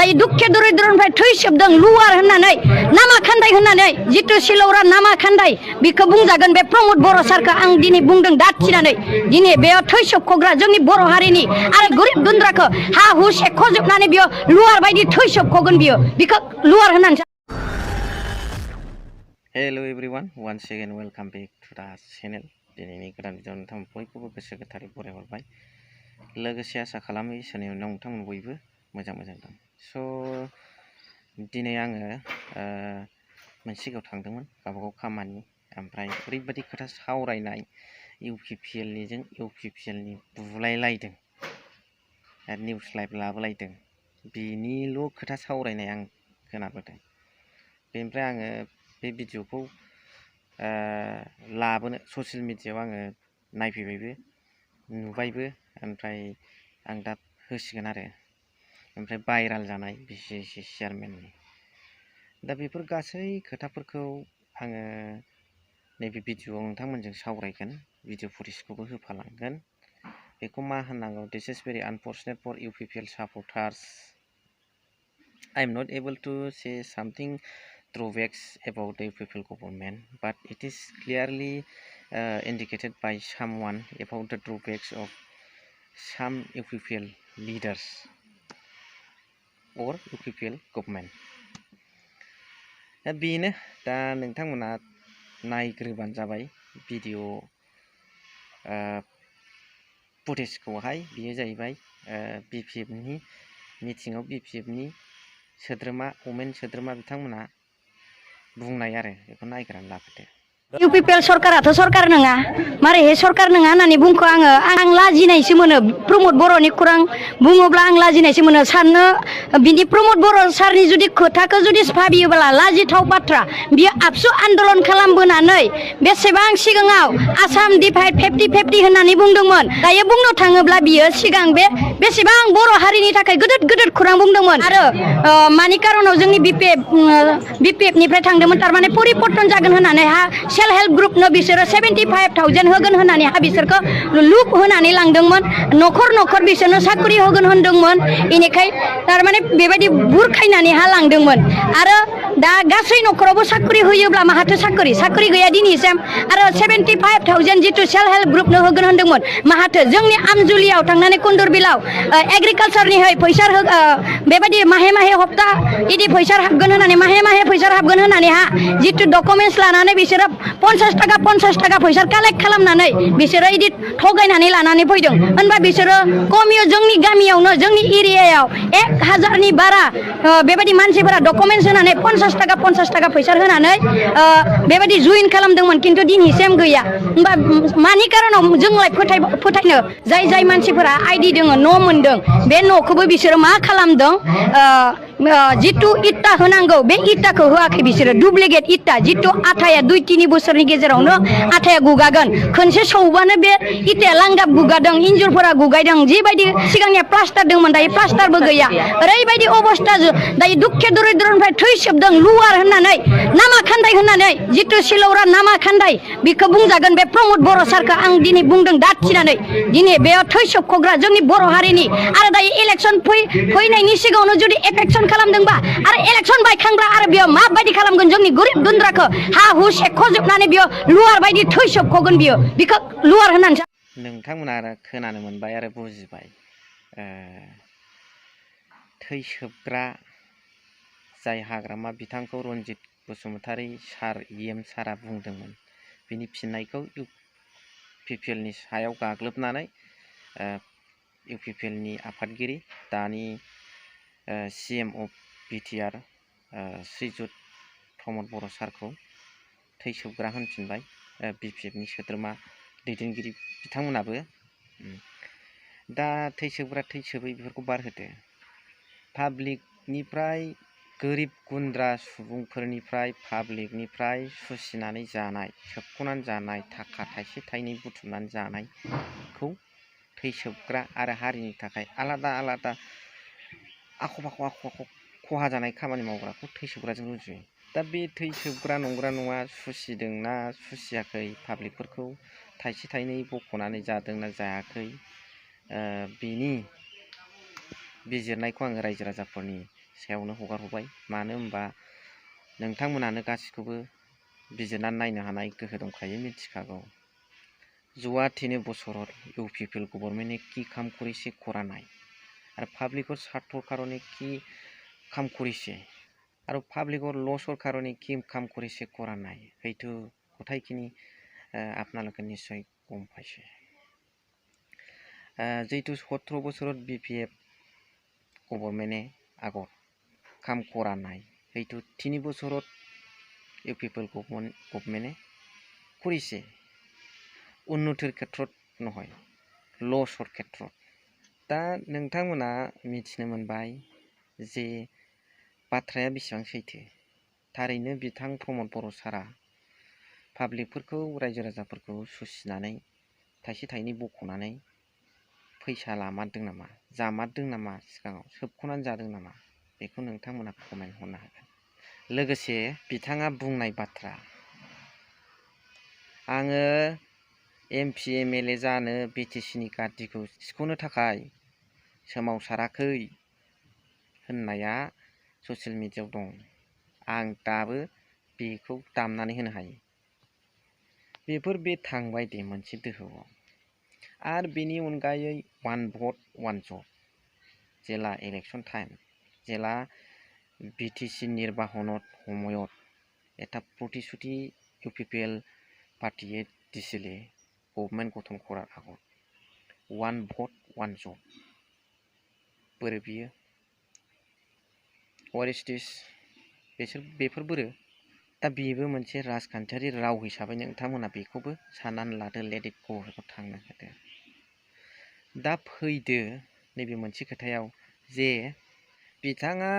दायो दुखे दरिद्रनिफ्राय थैसोबदों लुवार होननानै नामा खान्दाय होननानै जितु सिलौरा नामा खान्दाय बेखौ बुंजागोन बे प्रमद बर' सारखौ आं दिनै बुंदों दाथिनानै दिनै बेयाव थैसोबखग्रा जोंनि बर' हारिनि आरो गरिब गुन्द्राखौ हा हु सेख'जोबनानै बियो लुवार बायदि थैसोबखगोन बियो बेखौ लुवार होननानै Hello everyone, once again welcome back to the channel. दिनैनि गोदान भिडिअ नोंथांमोन बयखौबो गोसो गोथारै बरायहरबाय। लोगोसे आसा खालामो इसोरनि उनाव नोंथांमोन बयबो मोजां दं। दिनै आङो मोनसे जायगायाव थांदोंमोन गावबागाव खामानि ओमफ्राय ओरैबायदि खोथा सावरायनाय इउपिपिएलनिजों इउपिपिएलनि बुलायलायदों आरो निउस लाइभ लाबोलायदों बिनिल' खोथा सावरायनाय आं खोनाबोदों। बेनिफ्राय आङो बे भिडिअखौ लाबोनो ससियेल मिडियायाव आङो नायफैबायबो नुबायबो ओमफ्राय आं दा होसिगोन आरो ओमफ्राय भाइराल जानाय बिसिसि चेयारमेननि दा बेफोर गासै खोथाफोरखौ आङो नैबे भिडिअआव नोंथांमोनजों सावरायगोन भिडिअ फुटेजखौबो होफालांगोन। बेखौ मा होननांगौ this is very unfortunate for UPPL supporters. I am not able to say something drawbacks about the UPPL government, but it is clearly indicated by someone about the drawbacks of some UPPL leaders or UPPL government. बेनो दा नोंथांमोना नायग्रोबानो जाबाय video फुटेजखौहाय बेयो जाहैबाय बिपिएफनि मिटिङाव बिपिएफनि सोद्रोमा women सोद्रोमा बिथांमोना बुंनाय आरो बेखौ नायग्रानै लाफैदो। इउपिपिएल सरकाराथ' सरकार नङा मारैहाय सरकार नङा होननानै बुंखो आं लाजिनायसो मोनो प्रमद बर'नि खौरां बुङोब्ला आं लाजिनायसो मोनो साननो बिदि प्रमद बर' सारनि जुदि खोथाखौ जुदि भाबियोब्ला लाजिथाव बाथ्रा बियो आबसु आन्दलन खालामबोनानै बेसेबां सिगाङाव आसाम डिभाइड 50-50 होननानै बुंदोंमोन दायो बुंनो थाङोब्ला बियो सिगां बेसेबां बर' हारिनि थाखाय गोदोर खौरां बुंदोंमोन आरो मानि कारनाव जोंनि बिपिएफनिफ्राय थांदोंमोन थारमाने परिबर्तन जागोन होननानै सेल्फ हेल्प ग्रुपनो बिसोरो 75,000 होगोन होननानै बिसोरखौ लुप होनानै लांदोंमोन न'खर बिसोरनो साख्रि होगोन होनदोंमोन इनिखाय थारमाने बेबायदि बुरखायनानै लांदोंमोन आरो दा गासै न'खरावबो साख्रि होयोब्ला माहाथो साख्रि गैया दिनैसिम आरो 75,000 जितु सेल्फ हेल्प ग्रुपनो होगोन होनदोंमोन माहाथो जोंनि आमजुलियाव थांनानै कुन्दुरबिलाव एग्रिकालसारनिहाय फैसा बेबायदि माहे हप्ता इदि फैसा हाबगोन होननानै माहे फैसा हाबगोन होननानै जितु डकुमेन्टस लानानै बिसोरो 50 थाखा फैसा कालेक्ट खालामनानै बिसोरो इदि थगायनानै लानानै फैदों होनबा बिसोरो कमियो जोंनि गामियावनो जोंनि एरियायाव 1000नि बारा बेबायदि मानसिफोरा डकुमेन्टस होनानै 50 थाखा फैसा होनानै बेबायदि जइन खालामदोंमोन खिन्थु दिनैसिम गैया होनबा मानि कारनाव जोंलाय फोथायनो जाय मानसिफोरा आइडि दङ न' मोनदों बे न'खौबो बिसोरो मा खालामदों जितु इटा होनांगौ बे इटाखौ होआखै बिसोरो डुप्लिकेट इटा जितु आथाया 2-3 बोसोरनि गेजेरावनो आथाया गुगागोन खनसे सौबानो बे इटाया लांगाब गुगादों इन्जुरफोरा गुगायदों जिबायदि सिगांनिया प्लास्टार दंमोन दायो प्लास्टारबो गैया ओरैबायदि अबस्था दायो दुखे दरिद्रनिफ्राय थैसोबदों लुवार होननानै नामा खान्दाय होननानै जितु सिलौरा नामा खान्दाय बेखौ बुंजागोन बे प्रमद बर' सारखौ आं दिनै बुंदों दाथिनानै दिनै बेयाव थैसोबखग्रा जोंनि बर' हारिनि आरो दायो इलेक्सन फैनायनि सिगाङावनो जुदि एफेक्सन खालामदोंबा आरो इलेक्सन बायखांब्ला आरो बेयाव माबायदि खालामगोन जोंनि गरिब गुन्द्राखौ हा हु सेख'जोबनानै बियो लुवार बायदि थैसोबखगोन बियो बेखौ लुवार होननानै नोंथांमोना आरो खोनानो मोनबाय आरो बुजिबाय थैसोबग्रा जाय हाग्रामा बिथांखौ रन्जित बसुमतारी सार EM सारा बुंदोंमोन बिनि फिननायखौ इउपिपिएलनि सायाव गाग्लोबनानै इउपिपिएलनि आफादगिरि दानि CM अफ बिटिआर श्रीजुत प्रमद बर' सारखौ थैसोबग्रा होनफिनबाय बिपिएफनि सोद्रोमा दैदेनगिरि बिथांमोनाबो दा थैसोबै बेफोरखौ बारहोदो पाब्लिकनिफ्राय गोरिब गुन्द्रा सुबुंफोरनिफ्राय पाब्लिकनिफ्राय सुसिनानै जानाय सोबख'नानै जानाय थाखा थाइसे थाइनै बुथुमनानै जानायखौ थैसोबग्रा आरो हारिनि थाखाय आलादा आख' फाख' खहा जानाय खामानि मावग्राखौ थैसोबग्राजों रुजुयो। दा बे थैसोबग्रा नंग्रा नङा सुसिदोंना सुसियाखै पाब्लिकफोरखौ थाइसे थाइनै बख'नानै जादोंना जायाखै बिनि बिजिरनायखौ आङो रायजो राजाफोरनि सायावनो हगारहरबाय। मानो होनबा नोंथांमोनानो गासिखौबो बिजिरनानै नायनो हानाय गोहो दंखायो, मिथिखागौ। যোৱা 3 বছৰত ইউপিপিএল গভর্নমেন্টে কি কাম কৰিছে কৰা নাই আৰু পাব্লিকৰ স্বাৰ্থৰ কাৰণে কি কাম কৰিছে আৰু পাব্লিকৰ লছৰ কাৰণে কি কাম কৰিছে কৰা নাই, সেইটো কথাইখিনি আপোনালোকে নিশ্চয় গম পাইছে। যিহেতু 17 বছৰত বিপিএফ গভর্নমেন্টে আগত কাম কৰা নাই, সেইটো 3 বছৰত ইউপিপিএল গভর্নমেন্টে কৰিছে। উন্নতিৰ ক্ষেত্ৰত নহয়, লছৰ ক্ষেত্ৰত। दा नोंथांमोना मिथिनो मोनबाय जे बाथ्राया बेसेबां सैथो। थारैनो बिथां प्रमद बर' सारा पाब्लिकफोरखौ, रायजो राजाफोरखौ सुसिनानै थाइसे थाइनै बख'नानै फैसा लामारदों नामा, जामारदों नामा, सिगाङाव सोबख'नानै जादों नामा, बेखौ नोंथांमोना कमेन्ट हरनो हागोन। लोगोसे बिथाङा बुंनाय बाथ्रा, आङो एमपि एमएलए जानो बिटिसिनि गादिखौ सिख'नो थाखाय सोमावसाराखै होननाया ससियेल मिडियायाव दं। आं दाबो बेखौ दामनानै होनो हायो। बेफोर बे थांबाय दे मोनसे दोहौआव। आरो बेनि अनगायै 1 ভোট 1 जब जेला इलेक्शन टाइम, जेला বিটিসি নিৰ্বাচনত সময়ত এটা প্ৰতিশ্ৰুতি ইউপিপিএল পাৰ্টিয়ে দিছিলে গভৰ্নমেন্ট গঠন কৰাৰ আগত, 1 ভোট 1 जब। बोरो बियो? What is this? बेफोर बोरो? दा बेबो मोनसे राजखान्थियारि राव हिसाबै नोंथांमोना बेखौबो साननानै लादो, लेट इट गो, बेखौ थांनो होदो। दा फैदो नैबे मोनसे खोथायाव जे बिथाङा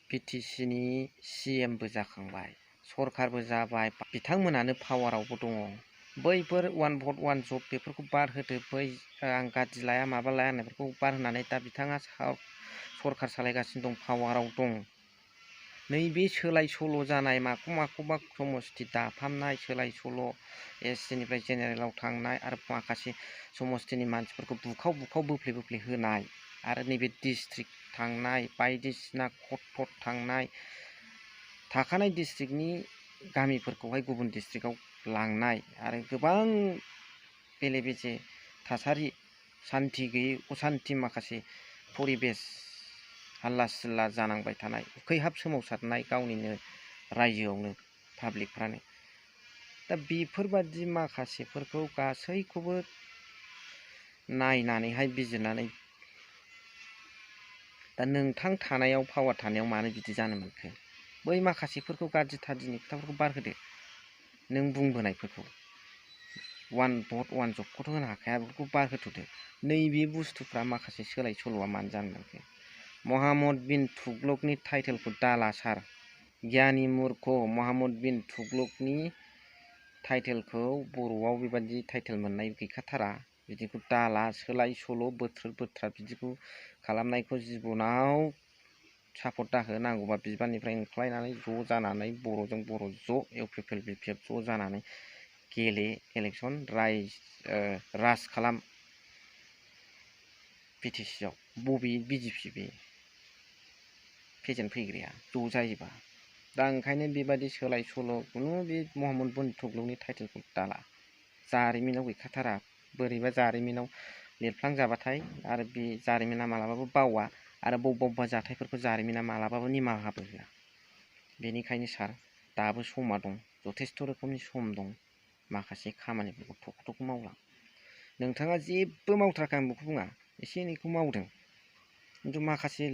बिटिसिनि सिएमबो जाखांबाय, सरकारबो जाबाय, बिथांमोनानो पावारावबो दङ। बैफोर 1 भोट 1 जब बेफोरखौ बार होदो, बै आं गादि लाया माबा लाया होननायफोरखौ बार होनानै दा बिथाङा सरकार सालायगासिनो दं, पावाराव दं। नैबे सोलाय सोल' जानाय, माखौबा समस्ति दाफामनाय, सोलाय सोल' एससिनिफ्राय जेनेरेलाव थांनाय आरो माखासे समस्तिनि मानसिफोरखौ बुखाव बोफ्ले होनाय आरो नैबे डिस्ट्रिक्ट थांनाय, बायदिसिना कट थांनाय, थाखानाय डिस्ट्रिक्टनि गामिफोरखौहाय गुबुन डिस्ट्रिक्टआव लांनाय आरो गोबां बेले बेजे थासारि, सान्थि गैयै असान्थि माखासे परिबेस हाल्ला सिल्ला जानांबाय थानाय, उखैहाब सोमावसारनाय गावनिनो रायजोआवनो पाब्लिकफ्रानो। दा बेफोरबादि माखासेफोरखौ गासैखौबो नायनानैहाय बिजिरनानै दा नोंथां थानायाव, पावार थानायाव मानो बिदि जानो मोनखो? बै माखासेफोरखौ गाज्रि थाज्रिनि खोथाफोरखौ बारहोदो। नों बुंबोनायफोरखौ 1 भोट 1 जबखौथ' होनो हाखाया, बेफोरखौ बारहोथ'दो। नैबे बुस्थुफ्रा माखासे सोलाय सोल'आ मानो जानो मोनखो? महम्मद बिन तुगलकनि टाइटेलखौ दाला सार, गियानि मुर्ख महम्मद बिन तुगलकनि टाइटेलखौ बर'आव बेबादि टाइटेल मोननाय गैखाथारा, बिदिखौ दाला, सोलाय सोल' बोथ्रा बिदिखौ खालामनायखौ जिबनाव सापर्ट दाहो। नांगौबा बिबाननिफ्राय ओंख्लायनानै ज' जानानै बर'जों बर' ज' इउपिपिएल बिपिएफ ज' जानानै गेले, इलेक्सन राज खालाम बिटिसिआव। बबे बिजेपि बे फेजेन्ट फैग्राया ज' जायोबा? दा ओंखायनो बेबादि सोलाय सोल' खुनु बे महम्मद बिन तुगलकनि टाइटेलखौ दाला, जारिमिनाव गैखाथारा। बोरैबा जारिमिनाव लिरफ्लांजाबाथाय आरो बे जारिमिना मालाबाबो बावा आरो बबेबा जाथायफोरखौ जारिमिना मालाबाबो निमाहाबो होआ। बेनिखायनो सार, दाबो समा दं, जथेस्थ' रोखोमनि सम दं, माखासे खामानिफोरखौ थख' मावलां। नोंथाङा जेबो मावथाराखै आं बेखौ बुङा, एसे एनैखौ मावदों, खिन्थु माखासे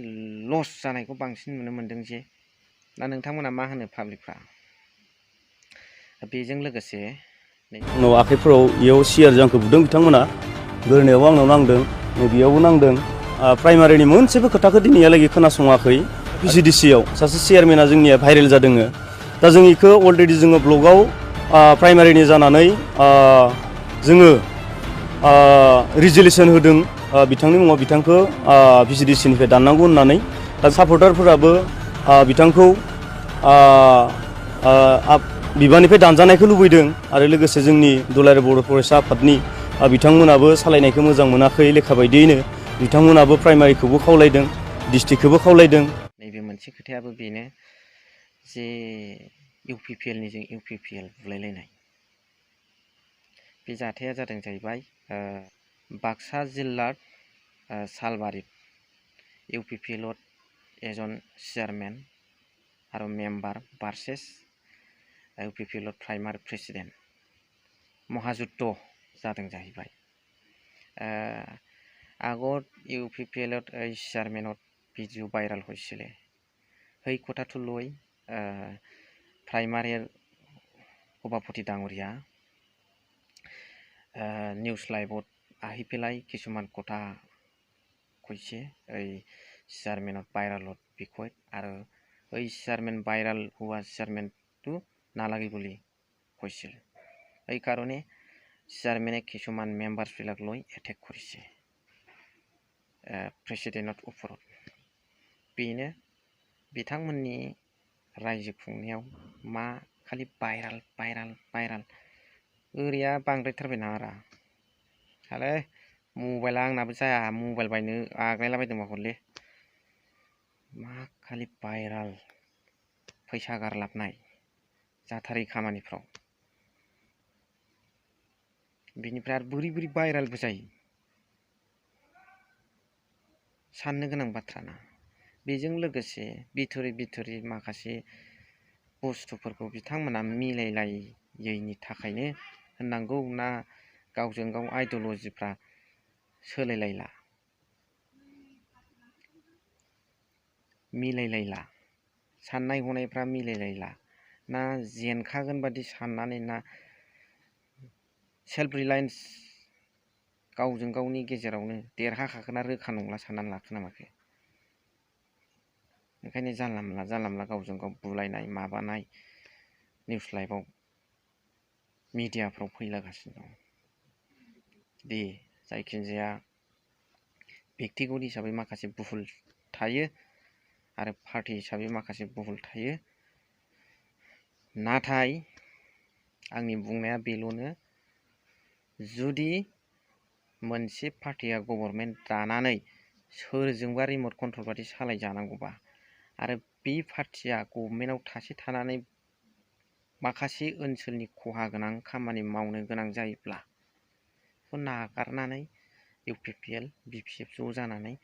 लस जानायखौ बांसिन नुनो मोनदों जे। दा नोंथांमोना मा होनो पाब्लिकफ्रा? बेजों लोगोसे उनाव आखाइफोराव इयाव सियारजों आंखौ बुदों बिथांमोना, गोरनायावबो आंनाव नांदों, बेयावबो नांदों। प्राइमारिनि मोनसेबो खोथाखौ दिनैहालागै खोनासङाखै। पिसिडिसिआव सासे चेयारमेना जोंनिया भाइरेल जादों। दा जों इखौ अलरेडि जोङो ब्लगाव प्राइमारिनि जानानै जोङो रिजलिउसन होदों बिथांनि मुङाव, बिथांखौ पिसिडिसिनिफ्राय दाननांगौ होननानै। दा सापर्टारफोराबो बिथांखौ बिबाननिफ्राय दानजानायखौ लुबैदों आरो लोगोसे जोंनि दुलाराय बर' फरायसा आफादनि बिथांमोनाबो सालायनायखौ मोजां मोनाखै लेखा बायदियैनो, बिथांमोनाबो प्राइमारिखौबो खावलायदों। डिस्ट्रिक्टखौबो खावलायदों। नैबे मोनसे खोथायाबो बेनो जे UPPL निजों UPPL बुलायलायनाय बे जाथाया जादों जाहैबाय बाक्सा जिल्ला सालबारि UPPL एजन चेयारमेन आरो member versus UPPL primary president महाजुद्ध जादों जाहैबाय আগত UPPL এই চেয়ারমেনত ভিডিঅ' ভাইৰাল হৈছিলে সেই কথাটো লৈ প্ৰাইমাৰীৰ সভাপতি ডাঙৰীয়া নিউজ লাইভত আহি পেলাই কিছুমান কথা কৈছে এই চেয়ারমেনত ভাইৰালৰ বিষয়ত আৰু এই চেয়ারমেন ভাইৰাল হোৱা চেয়ারমেনটো নালাগে বুলি কৈছিল এই কাৰণে চেয়ারমেনে কিছুমান মেম্বাৰছবিলাক লৈ এটেক কৰিছে প্ৰেচিডেণ্টৰ ওপৰত बेनो बिथांमोननि रायजो खुंनायाव मा खालि भाइराल ओरैया बांद्रायथारबाय नामारा हाले मबाइला आंनाबो जाया मबाइल बायनो आग्लायलाबायदों माखौलै मा खालि भाइराल फैसा गारलाबनाय जाथारै खामानिफ्राव बिनिफ्राय आरो बोरै भाइरालबो जायो साननो गोनां बाथ्राना बेजों लोगोसे बिथोरि माखासे बुस्थुफोरखौ बिथांमोना मिलायलायैनि थाखायनो होननांगौ ना गावजों गाव आइडिय'लजिफ्रा सोलायलायला मिलायलायला साननाय हनायफ्रा मिलायलायला ना जेनखागोन बादि साननानै ना सेल्फ रिलायन्स गावजों गावनि गेजेरावनो देरहाखागोना रोखा नंला साननानै लाखो नामाखै ओंखायनो जानला मोनला गावजों गाव बुलायनाय माबानाय निउस लाइभआव मिडियाफ्राव फैलागासिनो दं दे जायखिजाया व्यक्तिगत हिसाबै माखासे भुल थायो आरो पार्टी हिसाबै माखासे भुल थायो नाथाय आंनि बुंनाया बेल'नो जुदि मोनसे पार्टीया गभर्नमेन्ट दानानै सोरजोंबा रिमट कन्ट्रल बादि सालाय जानांगौबा आरो बे पार्टीया गभर्नमेन्टआव थानानै माखासे ओनसोलनि खहा गोनां खामानि मावनो गोनां जायोब्ला बेखौ नागारनानै UPPL BPF ज' जानानै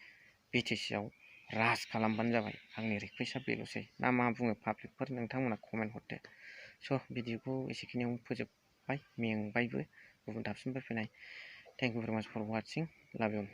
BTCआव राज खालामबानो जाबाय आंनि रिक्वेस्टआ बेल'सै ना मा बुङो पाब्लिकफोर नोंथांमोना कमेन्ट हरदो स' भिडिअखौ एसेखिनियाव फोजोबबाय मेंबायबो गुबुन दाबसिननिफ्राय फैनाय थेंक इउ भेरि माच फर वाचिं लाभ इउ